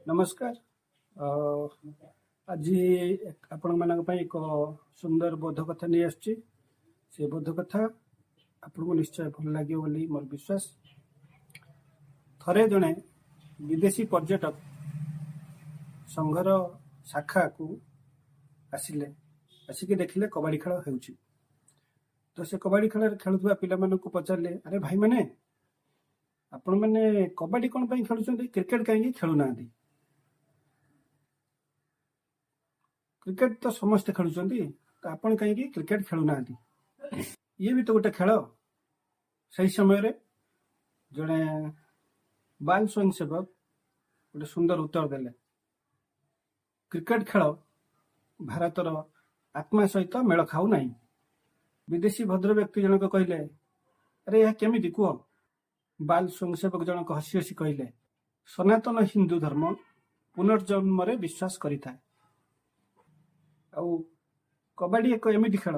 ନମସ୍କାର। ଆଜି ଆପଣମାନଙ୍କ ପାଇଁ ଏକ ସୁନ୍ଦର ବୋଧ କଥା ନେଇ ଆସୁଛି। ସେ ବୋଧ କଥା ଆପଣଙ୍କୁ ନିଶ୍ଚୟ ଭଲ ଲାଗିବ ବୋଲି ମୋର ବିଶ୍ୱାସ। ଥରେ ଜଣେ ବିଦେଶୀ ପର୍ଯ୍ୟଟକ ସଂଘର ଶାଖାକୁ ଆସିଲେ। ଆସିକି ଦେଖିଲେ କବାଡ଼ି ଖେଳ ହେଉଛି। ତ ସେ କବାଡ଼ି ଖେଳରେ ଖେଳୁଥିବା ପିଲାମାନଙ୍କୁ ପଚାରିଲେ, "ଆରେ ଭାଇମାନେ, ଆପଣମାନେ କବାଡ଼ି କ'ଣ ପାଇଁ ଖେଳୁଛନ୍ତି? କ୍ରିକେଟ କାହିଁକି ଖେଳୁନାହାନ୍ତି? କ୍ରିକେଟ ତ ସମସ୍ତେ ଖେଳୁଛନ୍ତି, ତ ଆପଣ କାହିଁକି କ୍ରିକେଟ ଖେଳୁନାହାନ୍ତି? ଇଏ ବି ତ ଗୋଟେ ଖେଳ।" ସେହି ସମୟରେ ଜଣେ ବାଲ ସ୍ୱୟଂସେବକ ଗୋଟେ ସୁନ୍ଦର ଉତ୍ତର ଦେଲେ, "କ୍ରିକେଟ ଖେଳ ଭାରତର ଆତ୍ମା ସହିତ ମେଳ ଖାଉ ନାହିଁ।" ବିଦେଶୀ ଭଦ୍ର ବ୍ୟକ୍ତି ଜଣକ କହିଲେ, "ଆରେ, ଏହା କେମିତି କୁହ?" ବାଲ ସ୍ୱୟଂସେବକ ଜଣକ ହସି ହସି କହିଲେ, "ସନାତନ ହିନ୍ଦୁ ଧର୍ମ ପୁନର୍ଜନ୍ମରେ ବିଶ୍ୱାସ କରିଥାଏ ଆଉ କବାଡ଼ି ଏକ ଏମିତି ଖେଳ,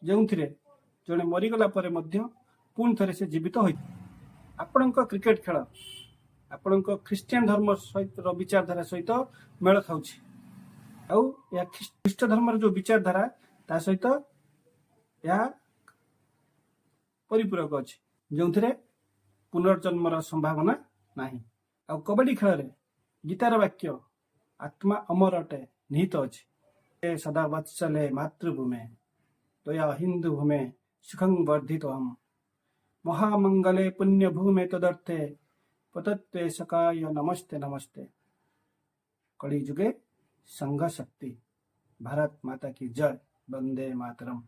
ଯେଉଁଥିରେ ଜଣେ ମରିଗଲା ପରେ ମଧ୍ୟ ପୁଣି ଥରେ ସେ ଜୀବିତ ହୋଇ। ଆପଣଙ୍କ କ୍ରିକେଟ ଖେଳ ଆପଣଙ୍କ ଖ୍ରୀଷ୍ଟିଆନ ଧର୍ମ ସହିତ ବିଚାରଧାରା ସହିତ ମେଳ ଖାଉଛି ଆଉ ଏହା ଖ୍ରୀଷ୍ଟ ଧର୍ମର ଯୋଉ ବିଚାରଧାରା, ତା ସହିତ ଏହା ପରିପୂରକ ଅଛି, ଯେଉଁଥିରେ ପୁନର୍ଜନ୍ମର ସମ୍ଭାବନା ନାହିଁ। ଆଉ କବାଡ଼ି ଖେଳରେ ଗୀତାର ବାକ୍ୟ 'ଆତ୍ମା ଅମର ଅଟେ' ନିହିତ ଅଛି। ସଦା ବତ୍ସଲେ ମାତୃଭୂମେ ତ୍ୱୟା ହିନ୍ଦୁ ଭୂମେ ସୁଖଂ ବର୍ଦ୍ଧିତୋହମ୍, ମହାମଙ୍ଗଲେ ପୁଣ୍ୟଭୂମେ ତଦର୍ଥେ ପତତ୍ୱେ ସକାୟ ନମସ୍ତେ ନମସ୍ତେ। କଳି ଯୁଗେ ସଂଘ ଶକ୍ତି। ଭାରତ ମାତା କି ଜୟ। ବନ୍ଦେ ମାତରମ୍।